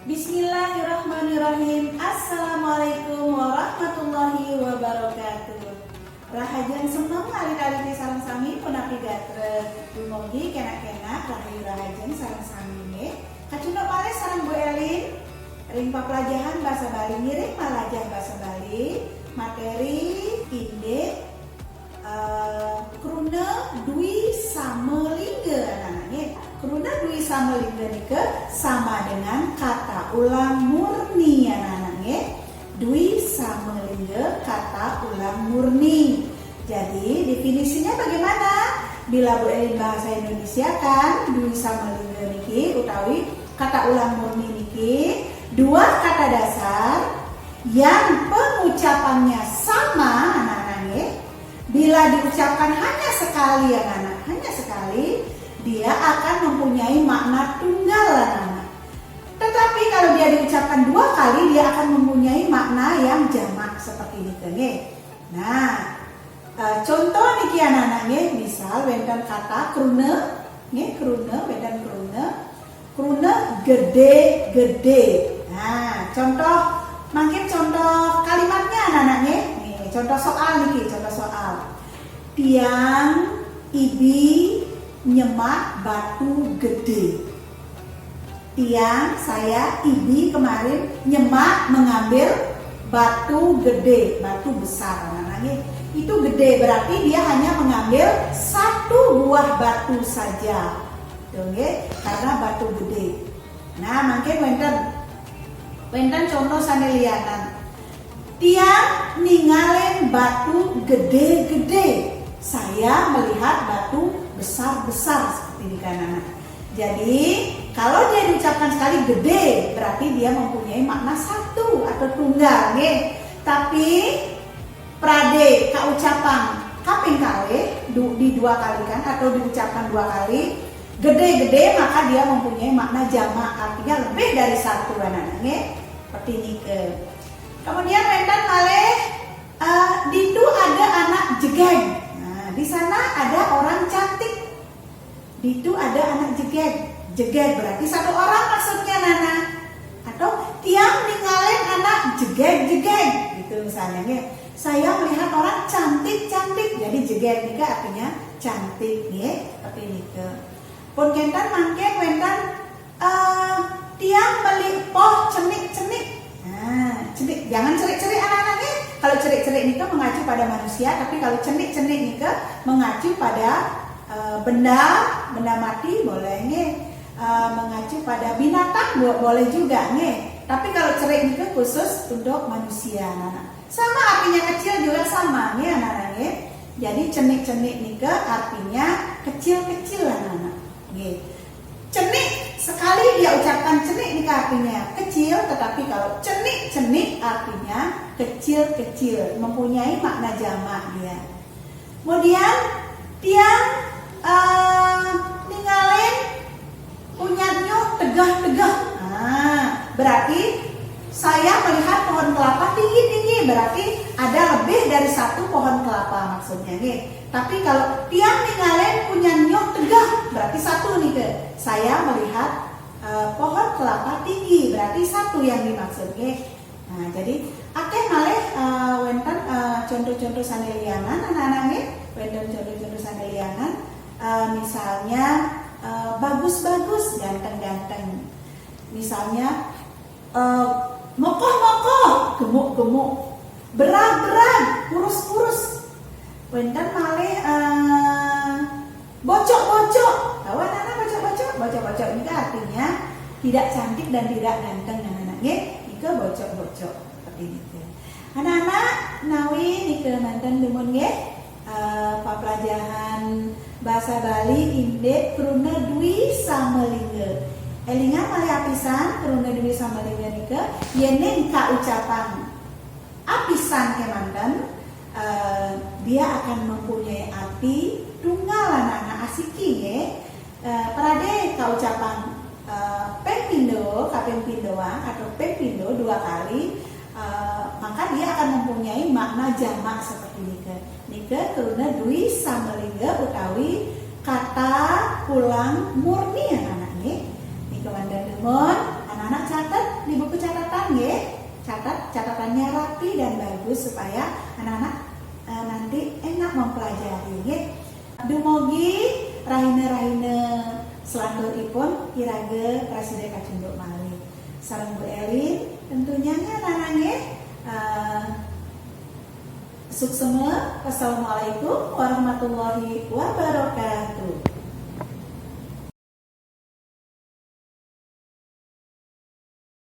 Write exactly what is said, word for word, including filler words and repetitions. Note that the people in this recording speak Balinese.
Bismillahirrahmanirrahim. Assalamualaikum warahmatullahi wabarakatuh. Rahajeng semeng alit-alité sareng sami, punapi gatra? Dumugi kénak-kénak rahayu rahajeng sareng sami nggih. Kacunduk malih sareng Bu Elin ring paplajahan basa Bali, ngiring malajah basa Bali, materi indik eh, kruna dwi sama lingga, anak-anak nggih. Kruna dwi sama lingga nika sama dengan kata ulang murni, anak-anak nggih. Dwi sama lingga kata ulang murni. Jadi, definisinya bagaimana? Bila Bu Elin bahasa Indonesia kan, dwi sama lingga niki utawi kata ulang murni niki dua kata dasar yang pengucapannya sama, anak-anak nggih. Bila diucapkan hanya sekali, anak-anak, hanya sekali, dia akan mempunyai makna tunggal, anak-anak. Tetapi kalau dia diucapkan dua kali, dia akan mempunyai makna yang jamak seperti ini, nggih. Nah, eh, contoh niki, anak-anak nggih, misal wénten kata kruna, nggih, kruna, wénten kruna, kruna gedé-gedé. Nah, contoh, mangkin contoh kalimatnya, anak-anak nggih. Nih, contoh soal niki, contoh soal. Tiang, ibi, nyemak batu gedé. Tiang, saya, ibi kemarin nyemak, mengambil batu gedé, batu besar, anak-anak nggih. Itu gedé, berarti dia hanya mengambil satu buah batu saja. Tuh nggih, karena batu gedé. Nah, mangkin wénten, wénten contoh sané lianan. Tiang ningalin batu gedé-gedé. Saya melihat batu besar-besar, seperti di kanan. Jadi, kalau dia diucapkan sekali gedé, berarti dia mempunyai makna satu atau tunggal, nggih. Tapi pradé kaucapan kaping kalih, du-, diduakalikan atau diucapkan dua kali, gedé-gedé, maka dia mempunyai makna jamak, artinya lebih dari satu, anak-anak nggih. Seperti nika. Kemudian wénten malih, eh, ditu ada anak jegég. Nah, di sana ada orang cantik. Ditu ada anak jegég. Jegég berarti satu orang maksudnya, Nana. Atau tiang ningalin anak jegég-jegég, gitu misalnya, nggih. Saya melihat orang cantik-cantik. Jadi jegég nika artinya cantik, nggih. Seperti nika. Pun kénten mangkin wénten, eh, tiang meli poh cenik-cenik. Nah, cenik, jangan cerik-cerik, anak-anak nggih. Kalau cerik-cerik nika mengacu pada manusia, tapi kalau cenik-cenik nika mengacu pada, eh, benda, benda mati boleh nggih. Eh, mengacu pada binatang bo-, boleh juga nggih. Tapi kalau cerik nika khusus untuk manusia, anak-anak. Sama artinya kecil juga sama nggih, anak-anak nggih. Jadi cenik-cenik nika artinya kecil-kecil, anak-anak. Nggih. Cenik, sekali dia ucapkan cenik nika artinya kecil, tetapi kalau cenik-cenik artinya kecil-kecil, mempunyai makna jamak dia. Kemudian tiang, eh, ningalin punyatnya tegah-tegah. Nah, berarti saya melihat pohon kelapa tinggi-tinggi, berarti ada lebih dari satu pohon kelapa maksudnya nggih. Tapi kalau tiang ningalin punyatnya tegah, berarti satu nika. Saya melihat, eh, pohon kelapa tinggi, berarti satu yang dimaksud nggih. Nah, jadi akéh malih, eh, wénten, eh, contoh-contoh sané lianan, anak-anak nggih. Wénten contoh-contoh sané lianan, eh, misalnya, eh, bagus-bagus, ganteng-ganteng. Misalnya, eh, mokoh-mokoh, gemuk-gemuk. Berag-berag, kurus-kurus. Wénten malih, eh, bocok-bocok. Tahu anak-anak bocok-bocok? Bocok-bocok nika artinya tidak cantik dan tidak ganteng, anak-anak nggih. Nika bocok-bocok seperti nika. Anak-anak, nawi nika manten dumun nggih. Eh, paplajahan basa Bali indik kruna dwi sama lingga. Élingang malih apisan kruna dwi sama lingga nika, yéning kaucapan apisan kémanten, eh, dia akan mempunyai arti tunggal, anak-anak, asiki nggih. Eh, pradé kaucapan, eh, ping pindho, kaping pindhoang atau ping pindho dua kali, eh, maka dia akan mempunyai makna jamak seperti nika. Nika kruna dwi sama lingga utawi kata ulang murni, anak-anak nggih. Nika manten dumun, anak-anak catet. Catat, catatannya rapi dan bagus supaya anak-anak eh, nanti enak mempelajari, nggih. Dumogi rahina-rahina selanturipun iraga prasida kacunduk malih. Sareng Bu Elin, tentunya nggih, anak-anak, nggih. Eh, suksema. Wassalamualaikum warahmatullahi wabarakatuh.